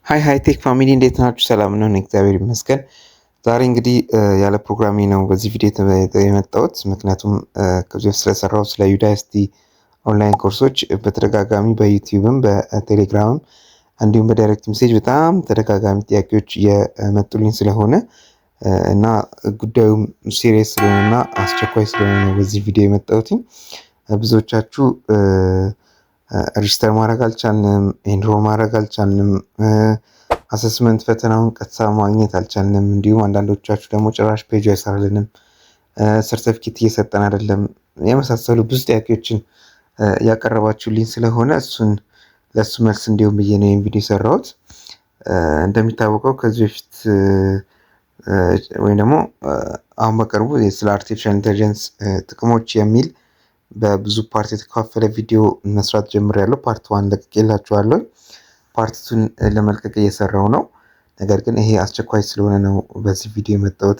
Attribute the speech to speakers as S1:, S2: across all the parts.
S1: Hi hi tech family፣ እንዴት ናችሁ? ሰላም ነው? እግዚአብሔር ይመስገን። ዛሬ እንግዲህ ያለ ፕሮግራሜ ነው በዚህ ቪዲዮ የመጣሁት። ምክንያቱም ከዚህ በፊት ስለሰራው ስለ Udacity online ኮርሶች በተደጋጋሚ በ YouTubeም በቴሌግራምም እንዲሁም በ direct message በጣም ተደጋጋሚ ጥያቄዎች እየመጡልኝ ስለሆነ እና ጉዳዩም serious ስለሆነ እና አስቸኳይ ስለሆነ ነው በዚህ ቪዲዮ የመጣሁት። ብዙዎቻችሁ register ማድረግ አልቻልንም፣ enroll ማድረግ አልቻልንም፣ assessment ፈተናውን ቀጥታ ማግኘት አልቻልንም። እንዲሁም አንዳንዶቻችሁ ደግሞ ጭራሽ ፔጁ አይሰራልንም፣ ሰርተፊኬት እየሰጠን አይደለም፣ የመሳሰሉ ብዙ ጥያቄዎችን ያቀረባችሁልኝ ስለሆነ እሱን ለእሱ መልስ እንዲሁም ብዬ ነው ይህን ቪዲዮ የሰራሁት። እንደሚታወቀው ከዚህ በፊት ወይም ደግሞ አሁን በቅርቡ ስለ artificial intelligence ጥቅሞች የሚል በብዙ part የተከፋፈለ ቪዲዮ መስራት ጀምሬያለሁ። Part one ለቅቄላችኋለሁ። Part two ን ለመልቀቅ እየሰራው ነው። ነገር ግን ይሄ አስቸኳይ ስለሆነ ነው በዚህ ቪዲዮ የመጣሁት።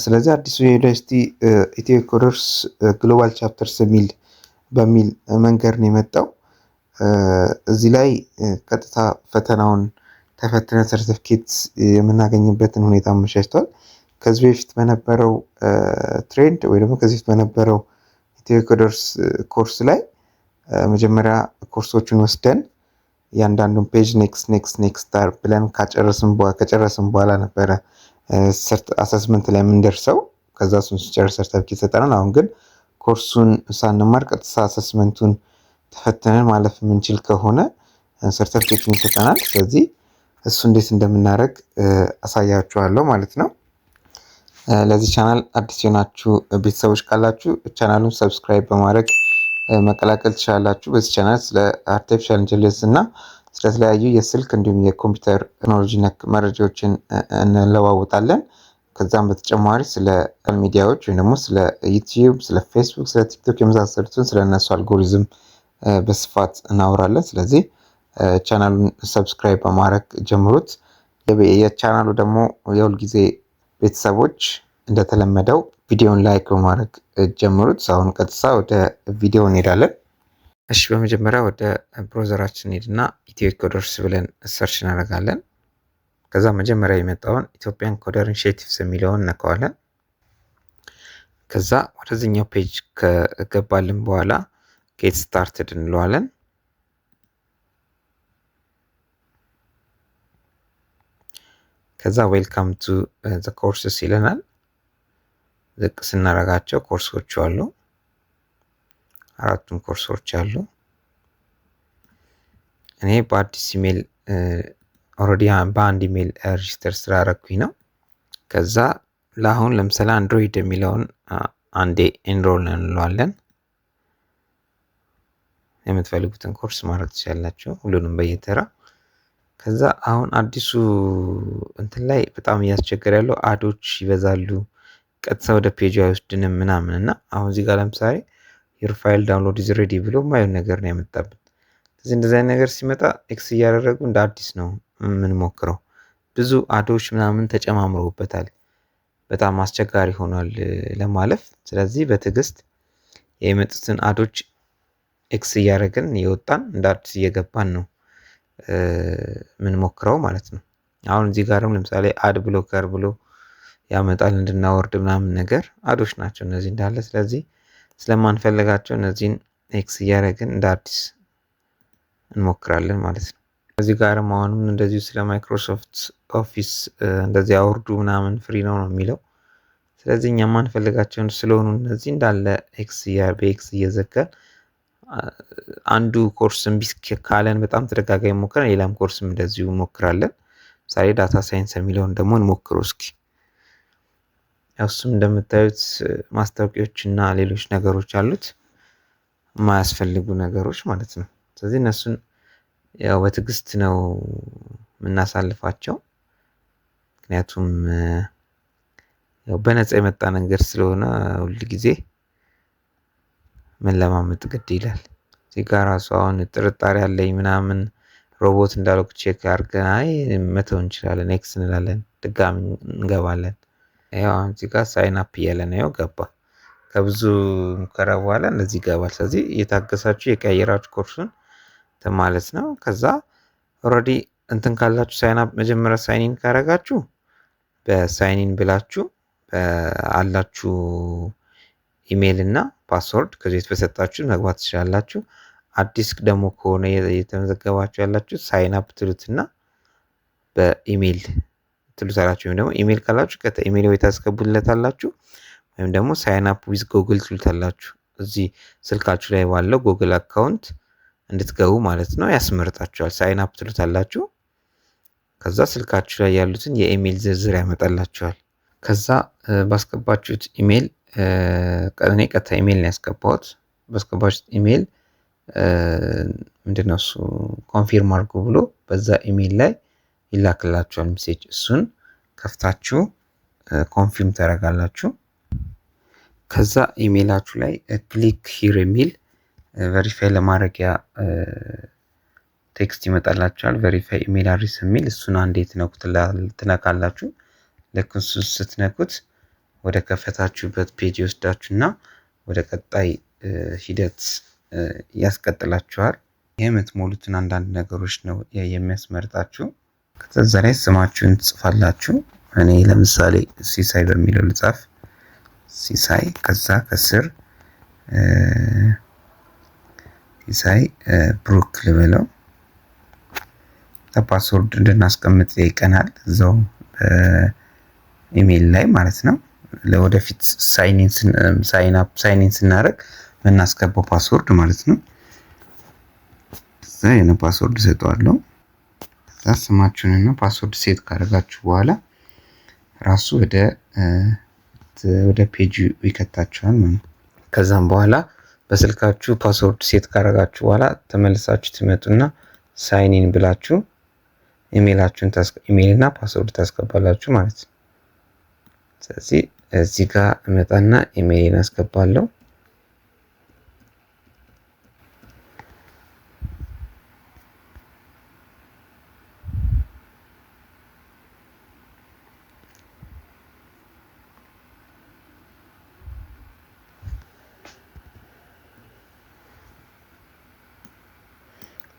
S1: ስለዚህ አዲሱ የ Udacity Ethio Coders Global Chapters የሚል በሚል መንገድ ነው የመጣው። እዚህ ላይ ቀጥታ ፈተናውን ተፈትነን ሰርቲፊኬት የምናገኝበትን ሁኔታ አመቻችቷል። ከዚህ በፊት በነበረው trend ወይ ደግሞ ከዚህ በፊት በነበረው Ethio Coders ኮርስ ላይ መጀመሪያ ኮርሶቹን ወስደን እያንዳንዱን page next, next, next ብለን ከጨረስን በኋላ ነበረ assessment ላይ የምንደርሰው። ከዛ እሱን ስንጨርስ ሰርተፊኬት ይሰጠናል። አሁን ግን ኮርሱን ሳንማር ቀጥታ assessment ኡን ተፈትነን ማለፍ የምንችል ከሆነ ሰርተፊኬቱን ይሰጠናል። ስለዚህ እሱ እንዴት እንደምናደርግ አሳያችኋለሁ ማለት ነው። ለዚህ ቻናል አዲስ የሆናችሁ ቤተሰቦች ካላችሁ ቻናሉን subscribe በማድረግ መቀላቀል ትችላላችሁ። በዚህ ቻናል ስለ artificial intelligence እና ስለተለያዩ የስልክ እንዲሁም የኮምፒውተር ቴክኖሎጂ ነክ መረጃዎችን እንለዋወጣለን። ከዛም በተጨማሪ ስለ ሚዲያዎች ወይም ደግሞ ስለ YouTube፣ ስለ ፌስቡክ፣ ስለ TikTok የመሳሰሉትን ስለ እነሱ አልጎሪዝም በስፋት እናወራለን። ስለዚህ ቻናሉን subscribe በማድረግ ጀምሩት። የቻናሉ ደግሞ የሁል ጊዜ ቤተሰቦች እንደተለመደው ቪዲዮን like በማድረግ ጀምሩት። አሁን ቀጥታ ወደ ቪዲዮ እንሄዳለን። እሺ፣ በመጀመሪያ ወደ browser ኣችን እንሄድና Ethio Coders ብለን search እናደርጋለን። ከዛ መጀመሪያ የመጣውን Ethiopian Coder Initiatives የሚለውን እነካዋለን። ከዛ ወደዚህኛው page ከገባልን በኋላ get started እንለዋለን። ከዛ welcome to the courses ይለናል። ዝቅ ስናደርጋቸው ኮርሶቹ አሉ። አራቱም ኮርሶች አሉ። እኔ በአዲስ email already በአንድ email register ስላደረኩኝ ነው። ከዛ ለአሁን ለምሳሌ Android የሚለውን አንዴ enroll እንለዋለን። የምትፈልጉትን ኮርስ ማድረግ ትችላላችሁ፣ ሁሉንም በየተራ። ከዛ አሁን አዲሱ እንትን ላይ በጣም እያስቸገረ ያለው ad ኦች ይበዛሉ፣ ቀጥታ ወደ ፔጁ አይወስድንም ምናምን። እና አሁን እዚህ ጋር ለምሳሌ "your file download is ready" ብሎ የማይሆን ነገር ነው ያመጣብን። ስለዚህ እንደዚህ አይነት ነገር ሲመጣ X እያደረጉ እንደ አዲስ ነው የምንሞክረው። ብዙ ad ኦች ምናምን ተጨማምረውበታል። በጣም አስቸጋሪ ሆኗል ለማለፍ። ስለዚህ በትዕግስት የመጡትን ad ኦች X እያደረግን እየወጣን እንደ አዲስ እየገባን ነው የምንሞክረው ማለት ነው። አሁን እዚህ ጋርም ለምሳሌ ad blocker ብሎ ያመጣል እንድናወርድ ምናምን ነገር፣ ad ኦች ናቸው እነዚህ እንዳለ። ስለዚህ ስለማንፈልጋቸው እነዚህን X እያደረግን እንደ አዲስ እንሞክራለን ማለት ነው። እዚህ ጋርም አሁንም እንደዚሁ ስለ Microsoft Office እንደዚህ አውርዱ ምናምን free ነው ነው የሚለው። ስለዚህ እኛ የማንፈልጋቸውን ስለሆኑ እነዚህ እንዳለ X በ X እየዘጋን፣ አንዱ ኮርስ እምቢ ካለን በጣም ተደጋጋሚ ሞክረን ሌላም ኮርስም እንደዚሁ እንሞክራለን። ምሳሌ data science የሚለውን ደግሞ እንሞክሩ እስኪ። እሱም እንደምታዩት ማስታወቂያዎች እና ሌሎች ነገሮች አሉት፣ የማያስፈልጉ ነገሮች ማለት ነው። ስለዚህ እነሱን ያው በትዕግስት ነው የምናሳልፋቸው። ምክንያቱም ያው በነፃ የመጣ ነገር ስለሆነ ሁል ጊዜ መለማመጥ ግድ ይላል። እዚህ ጋር ራሱ አሁን ጥርጣሬ አለኝ ምናምን ሮቦት እንዳልኩ check አድርገን አይ መተው እንችላለን፣ X እንላለን፣ ድጋሚ እንገባለን። ያው አሁን እዚህ ጋር sign up እያለ ነው፣ ያው ገባ። ከብዙ ሙከራ በኋላ እንደዚህ ይገባል። ስለዚህ እየታገሳችሁ የቀያየራችሁ ኮርሱን ማለት ነው። ከዛ Already እንትን ካላችሁ፣ sign up መጀመሪያ sign in ካረጋችሁ በ sign in ብላችሁ አላችሁ ኢሜይል እና password ከዚህ በፊት በሰጣችሁ መግባት ትችላላችሁ። አዲስ ደግሞ ከሆነ የተመዘገባችሁ ያላችሁ sign up ትሉትና በኢሜይል ትሉታላችሁ። ወይም ደግሞ ኢሜይል ካላችሁ ቀጥታ ኢሜይል ወይ ታስገቡለታላችሁ ወይም ደግሞ sign up with Google ትሉታላችሁ። እዚህ ስልካችሁ ላይ ባለው Google account እንድትገቡ ማለት ነው፣ ያስመርጣችኋል። Sign up ትሉታላችሁ። ከዛ ስልካችሁ ላይ ያሉትን የኢሜይል ዝርዝር ያመጣላችኋል። ከዛ ባስገባችሁት ኢሜይል፣ እኔ ቀጥታ ኢሜይል ነው ያስገባሁት። ባስገባችሁት ኢሜይል ምንድነው እሱ confirm አድርጉ ብሎ በዛ ኢሜይል ላይ ይላክላችኋል message። እሱን ከፍታችሁ confirm ታደርጋላችሁ። ከዛ ኢሜይላችሁ ላይ click here የሚል verify ለማድረጊያ text ይመጣላችኋል። Verify email address የሚል እሱን አንዴ ትነካላችሁ። ልክ እሱን ስትነኩት ወደ ከፈታችሁበት page ይወስዳችሁና ወደ ቀጣይ ሂደት ያስቀጥላችኋል። ይህ የምትሞሉትን አንዳንድ ነገሮች ነው የሚያስመርጣችሁ። ከዛ ላይ ስማችሁን ትጽፋላችሁ። እኔ ለምሳሌ ሲሳይ በሚለው ልጻፍ። ሲሳይ፣ ከዛ ከስር ሲሳይ ብሩክ ልበለው። Password እንድናስቀምጥ ይጠይቀናል እዛው ኢሜይል ላይ ማለት ነው። ለወደፊት sign in ስናደርግ የምናስገባው password ማለት ነው። ከዛ የሆነ password ሰጠዋለሁ። ከዛ ስማችሁንና password set ካደረጋችሁ በኋላ ራሱ ወደ ፔጁ ይከታችኋል ማለት ነው። ከዛም በኋላ በስልካችሁ password set ካደረጋችሁ በኋላ ተመልሳችሁ ትመጡና sign in ብላችሁ ኢሜይላችሁን ኢሜይልና password ታስገባላችሁ ማለት ነው። ስለዚህ እዚህ ጋር እመጣና ኢሜይልን አስገባለሁ።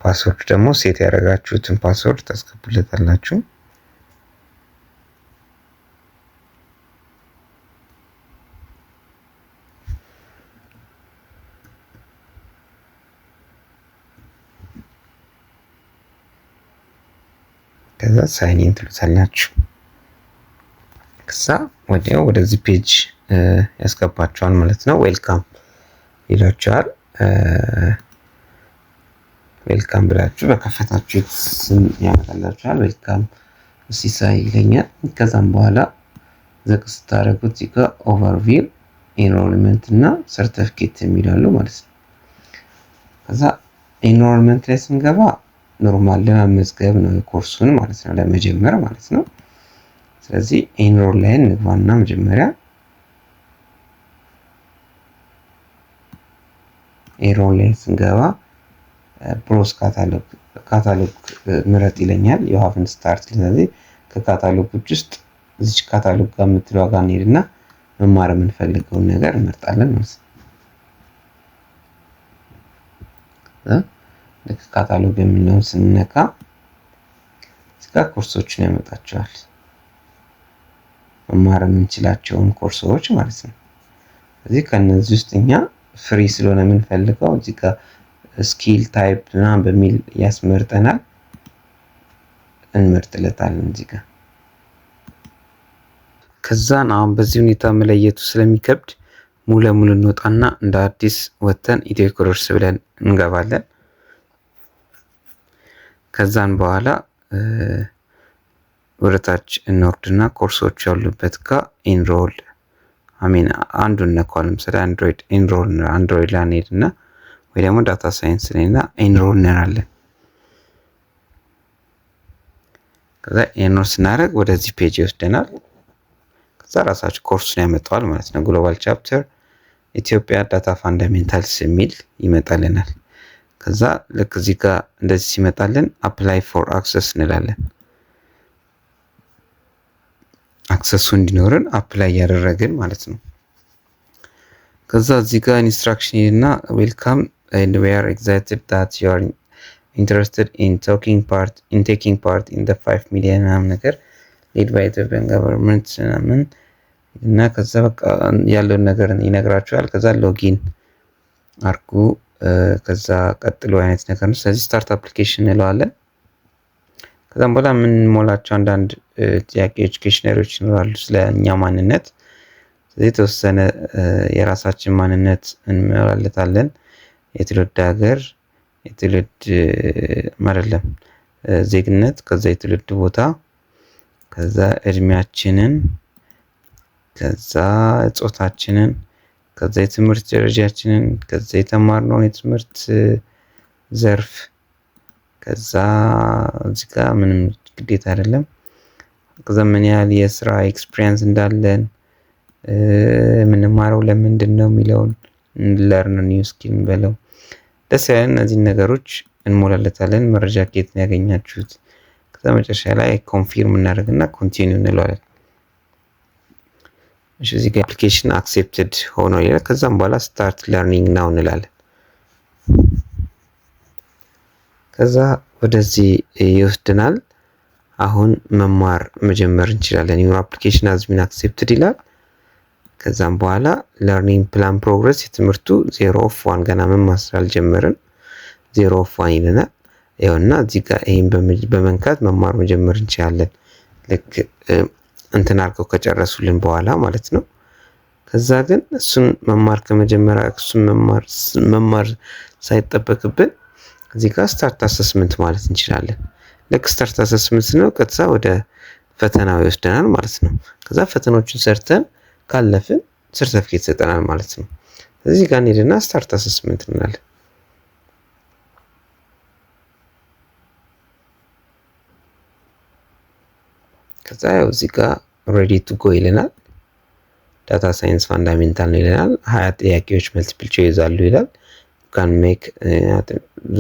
S1: Password ደግሞ set ያደረጋችሁትን password ታስገቡለታላችሁ። ከዛ sign in ትሉታላችሁ። ከዛ ወዲያው ወደዚህ page ያስገባችኋል ማለት ነው። Welcome ይላችኋል። Welcome ብላችሁ በከፈታችሁት ስም ያመጣላችኋል። Welcome ሲሳይ ይለኛል። ከዛም በኋላ ዘቅ ስታደርጉት እዚህ ጋር overview፣ enrollment እና ሰርተፍኬት የሚላሉ ማለት ነው። ከዛ enrollment ላይ ስንገባ normal ለመመዝገብ ነው ኮርሱን ማለት ነው፣ ለመጀመር ማለት ነው። ስለዚህ enroll ላይ እንግባና መጀመሪያ enroll ላይ ስንገባ browse catalog ምረጥ ይለኛል። You haven't start። ስለዚህ ከካታሎጎች ውስጥ እዚች ካታሎግ ጋር የምትለዋ ጋር እንሄድና መማር የምንፈልገውን ነገር እንመርጣለን ማለት ነው። ልክ ካታሎግ የሚለውን ስንነካ እዚህ ኮርሶችን ያመጣቸዋል። መማር የምንችላቸውን ኮርሶች ማለት ነው። እዚህ ከነዚህ ውስጥ እኛ free ስለሆነ የምንፈልገው እዚህ ጋር skill type ምናምን በሚል ያስመርጠናል፣ እንመርጥለታለን እዚህ ጋር። ከዛን አሁን በዚህ ሁኔታ መለየቱ ስለሚከብድ ሙሉ ለሙሉ እንወጣና እንደ አዲስ ወተን ኢትዮ ኮርስ ብለን እንገባለን። ከዛን በኋላ ወደታች እንወርድና ኮርሶች ያሉበት ጋር enroll አሚን አንዱን ነኳል። ለምሳሌ Android enroll፣ Android ላይ እንሄድና ወይ ደግሞ data science እና enroll እንላለን። ከዛ enroll ስናደርግ ወደዚህ page ይወስደናል። ከዛ ራሳችሁ ኮርሱን ያመጣዋል ማለት ነው። Global chapter ኢትዮጵያ data fundamentals የሚል ይመጣልናል። ከዛ ልክ እዚህ ጋር እንደዚህ ሲመጣልን apply for access እንላለን። Access ኡ እንዲኖርን apply እያደረግን ማለት ነው። ከዛ እዚህ ጋር instruction እና welcome and we are excited that you are Interested in taking part in the 5 million ምናምን ነገር led by Ethiopian government ምናምን እና ከዛ በቃ ያለውን ነገር ይነግራችኋል። ከዛ login አርጉ፣ ከዛ ቀጥሎ አይነት ነገር ነው። ስለዚህ start application እንለዋለን። ከዛም በኋላ የምንሞላቸው አንዳንድ ጥያቄዎች፣ questionnaire ዎች ይኖራሉ ስለ እኛ ማንነት። ስለዚህ የተወሰነ የራሳችን ማንነት እንሞላለታለን። የትውልድ ሀገር፣ የትውልድ አይደለም፣ ዜግነት፣ ከዛ የትውልድ ቦታ፣ ከዛ እድሜያችንን፣ ከዛ ጾታችንን፣ ከዛ የትምህርት ደረጃችንን፣ ከዛ የተማርነውን የትምህርት ዘርፍ፣ ከዛ እዚህ ጋር ምንም ግዴታ አይደለም። ከዛ ምን ያህል የስራ experience እንዳለን፣ የምንማረው ለምንድን ነው የሚለውን፣ learn new skill በለው፣ ደስ ያለን እነዚህን ነገሮች እንሞላለታለን። መረጃ ከየት ነው ያገኛችሁት? ከዛ መጨረሻ ላይ confirm እናደርግና continue እንለዋለን። እሺ፣ እዚህ ጋር application accepted ሆኖ ይላል። ከዛም በኋላ start learning now እንላለን። ከዛ ወደዚህ ይወስደናል። አሁን መማር መጀመር እንችላለን። Your application has been accepted ይላል። ከዛም በኋላ learning plan progress፣ የትምህርቱ 0 of 1፣ ገና መማር ስላልጀመርን 0 of 1 ይለናል። ይኸውና እዚህ ጋር ይህን በመንካት መማር መጀመር እንችላለን። ልክ እንትን አድርገው ከጨረሱልን በኋላ ማለት ነው። ከዛ ግን እሱን መማር ከመጀመሪያ፣ እሱን መማር ሳይጠበቅብን እዚህ ጋር start assessment ማለት እንችላለን። ልክ start assessment ስንለው ቀጥታ ወደ ፈተናው ይወስደናል ማለት ነው። ከዛ ፈተናዎችን ሰርተን ካለፍን ሰርተፍኬት ይሰጠናል ማለት ነው። እዚህ ጋር እንሄድና start assessment እንላለን። ከዛ ያው እዚህ ጋር ready to go ይለናል። Data science fundamental ነው ይለናል። 20 ጥያቄዎች multiple choice አሉ ይላል። Can make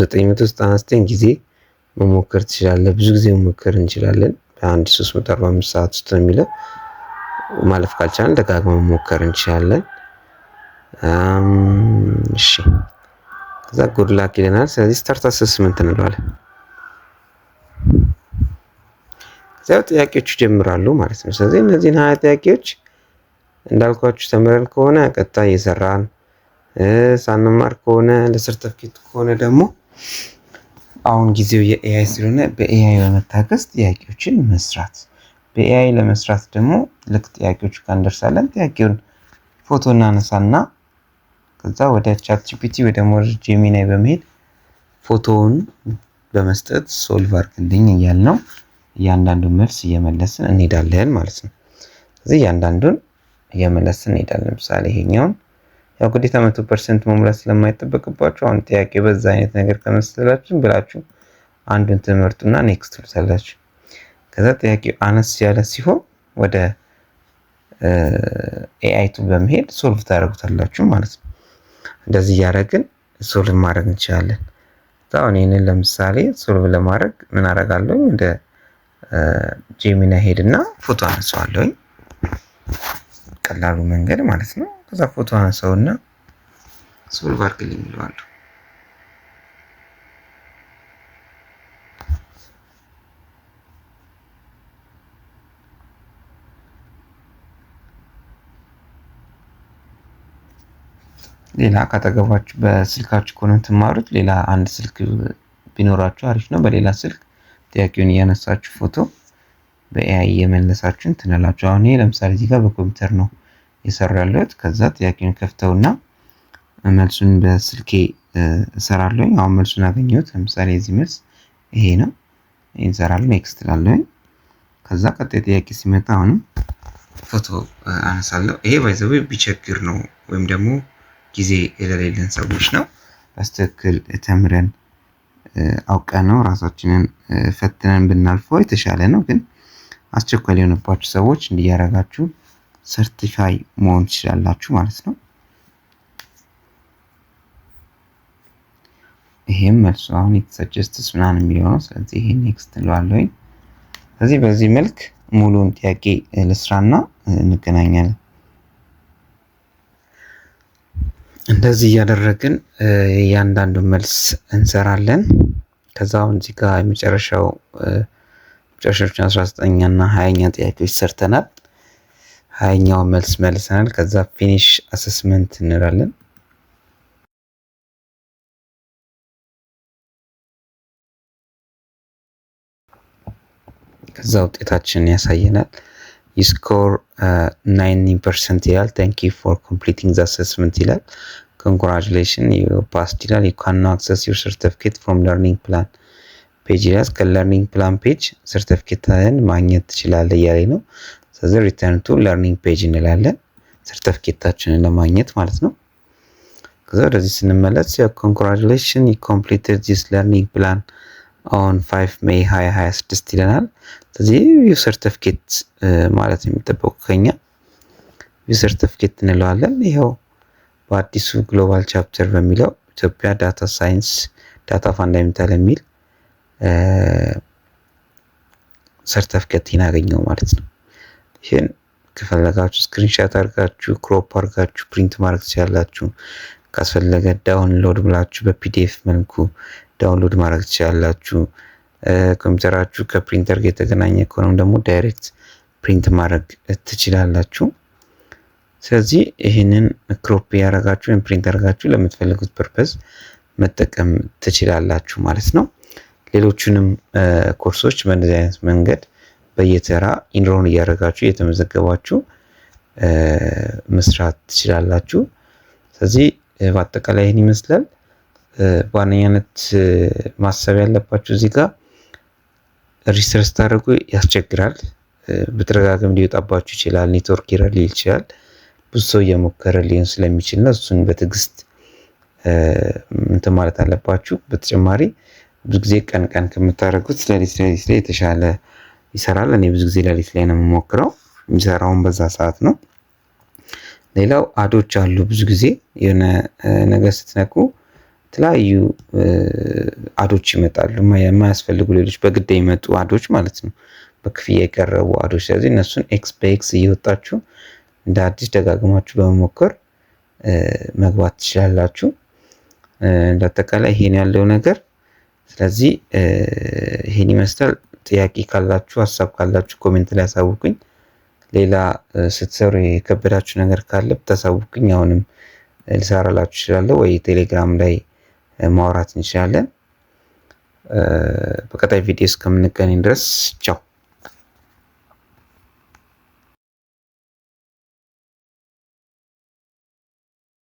S1: 999 ጊዜ መሞከር ትችላለህ። ብዙ ጊዜ መሞከር እንችላለን። በአንድ 345 ሰዓት ውስጥ ነው የሚለው። ማለፍ ካልቻልን ደጋግመን መሞከር እንችላለን። እሺ፣ ከዛ good luck ይለናል። ስለዚህ start assessment እንለዋለን። ከዚያ ጥያቄዎቹ ይጀምራሉ ማለት ነው። ስለዚህ እነዚህን 20 ጥያቄዎች እንዳልኳችሁ ተምረን ከሆነ ቀጥታ እየሰራን፣ ሳንማር ከሆነ፣ ለሰርተፍኬት ከሆነ ደግሞ አሁን ጊዜው የ AI ስለሆነ በ AI በመታገዝ ጥያቄዎችን መስራት። በ AI ለመስራት ደግሞ ልክ ጥያቄዎቹ ጋር እንደርሳለን። ጥያቄውን ፎቶ እናነሳና ከዛ ወደ ChatGPT ወይ ደግሞ Gemini በመሄድ ፎቶውን በመስጠት solve አድርግልኝ እያልነው እያንዳንዱን መልስ እየመለስን እንሄዳለን ማለት ነው። ስለዚህ እያንዳንዱን እየመለስን እንሄዳለን። ለምሳሌ ይሄኛውን ያው ግዴታ 100% መሙላት ስለማይጠበቅባችሁ አሁን ጥያቄ በዛ አይነት ነገር ከመሰላችሁ ብላችሁ አንዱን ትመርጡና next ትሉታላችሁ። ከዛ ጥያቄው አነስ ያለ ሲሆን ወደ AI tool በመሄድ solve ታደርጉታላችሁ ማለት ነው። እንደዚህ እያደረግን solve ማድረግ እንችላለን። አሁን ይህንን ለምሳሌ solve ለማድረግ ምን አደርጋለሁ? ወደ Gemini ሄድና ፎቶ አነሳዋለሁኝ። ቀላሉ መንገድ ማለት ነው። ከዛ ፎቶ አነሳውና solve አድርግልኝ እለዋለሁ። ሌላ ካጠገባችሁ በስልካችሁ ከሆነ የምትማሩት ሌላ አንድ ስልክ ቢኖራችሁ አሪፍ ነው። በሌላ ስልክ ጥያቄውን እያነሳችሁ ፎቶ በ AI እየመለሳችሁ እንትን አላችሁ። አሁን ይሄ ለምሳሌ እዚህ ጋር በኮምፒውተር ነው የሰሩ ያለሁት። ከዛ ጥያቄውን ከፍተውና መልሱን በስልኬ እሰራለሁኝ። አሁን መልሱን አገኘሁት። ለምሳሌ የዚህ መልስ ይሄ ነው። ይሄን እሰራለሁ። Next እላለሁኝ። ከዛ ቀጣይ ጥያቄ ሲመጣ አሁንም ፎቶ አነሳለሁ። ይሄ by the way ቢቸግር ነው ወይም ደግሞ ጊዜ የሌለን ሰዎች ነው። በትክክል ተምረን አውቀን ነው ራሳችንን ፈትነን ብናልፈው የተሻለ ነው። ግን አስቸኳይ የሆነባችሁ ሰዎች እንዲህ እያደረጋችሁ certify መሆን ትችላላችሁ ማለት ነው። ይሄም መልሱ አሁን it suggests ምናምን የሚለው ነው። ስለዚህ ይሄ next እንለዋለሁኝ። ስለዚህ በዚህ መልክ ሙሉውን ጥያቄ ልስራና እንገናኛለን። እንደዚህ እያደረግን እያንዳንዱን መልስ እንሰራለን። ከዛ አሁን እዚህ ጋር የመጨረሻው መጨረሻዎችን 19ኛ እና 20ኛ ጥያቄዎች ሰርተናል። 20ኛውን መልስ መልሰናል። ከዛ finish assessment እንላለን። ከዛ ውጤታችንን ያሳየናል። You score 90% ይላል። "Thank you for completing the assessment" ይላል። "Congratulation, you passed" ይላል። "You can access your certificate from learning plan page" ይላል። ከ learning plan page ሰርተፊኬትን ማግኘት ትችላለህ እያለኝ ነው። ስለዚህ return to learning page እንላለን ሰርተፊኬታችንን ለማግኘት ማለት ነው። ከዛ ወደዚህ ስንመለስ ያው "Congratulation, you completed this learning plan on 5 May 2026" ይለናል። ስለዚህ view certificate ማለት ነው የሚጠበቁ ከኛ፣ view certificate እንለዋለን። ይኸው በአዲሱ global chapter በሚለው ኢትዮጵያ data science data fundamental የሚል ሰርተፊኬት አገኘው ማለት ነው። ይህን ከፈለጋችሁ screenshot አድርጋችሁ፣ crop አድርጋችሁ print ማድረግ ትችላላችሁ። ካስፈለገ download ብላችሁ በ PDF መልኩ download ማድረግ ትችላላችሁ። ኮምፒውተራችሁ ከፕሪንተር ጋር የተገናኘ ከሆነም ደግሞ direct print ማድረግ ትችላላችሁ። ስለዚህ ይህንን crop ያደረጋችሁ ወይም print አድርጋችሁ ለምትፈልጉት purpose መጠቀም ትችላላችሁ ማለት ነው። ሌሎቹንም ኮርሶች በእንደዚህ አይነት መንገድ በየተራ enroll እያደረጋችሁ፣ እየተመዘገባችሁ መስራት ትችላላችሁ። ስለዚህ በአጠቃላይ ይህን ይመስላል። በዋነኛነት ማሰብ ያለባችሁ እዚህ ጋር register ስታደርጉ ያስቸግራል። በተደጋጋሚ ሊወጣባችሁ ይችላል። Network error ሊል ይችላል። ብዙ ሰው እየሞከረ ሊሆን ስለሚችል ነው። እሱን በትዕግስት እንትን ማለት አለባችሁ። በተጨማሪ ብዙ ጊዜ ቀን ቀን ከምታደርጉት ሌሊት ሌሊት ላይ የተሻለ ይሰራል። እኔ ብዙ ጊዜ ሌሊት ላይ ነው የምሞክረው። የሚሰራውን በዛ ሰዓት ነው። ሌላው ad ኦች አሉ። ብዙ ጊዜ የሆነ ነገር ስትነኩ የተለያዩ ad ኦች ይመጣሉ። የማያስፈልጉ ሌሎች በግድ የሚመጡ ad ኦች ማለት ነው። በክፍያ የቀረቡ ad ኦች። ስለዚህ እነሱን X በ X እየወጣችሁ እንደ አዲስ ደጋግማችሁ በመሞከር መግባት ትችላላችሁ። እንደ አጠቃላይ ይሄን ያለው ነገር፣ ስለዚህ ይሄን ይመስላል። ጥያቄ ካላችሁ፣ ሀሳብ ካላችሁ comment ላይ አሳውቁኝ። ሌላ ስትሰሩ የከበዳችሁ ነገር ካለ ብታሳውቁኝ አሁንም ልሰራላችሁ እችላለሁ፣ ወይ ቴሌግራም ላይ ማውራት እንችላለን። በቀጣይ ቪዲዮ እስከምንገናኝ ድረስ ቻው።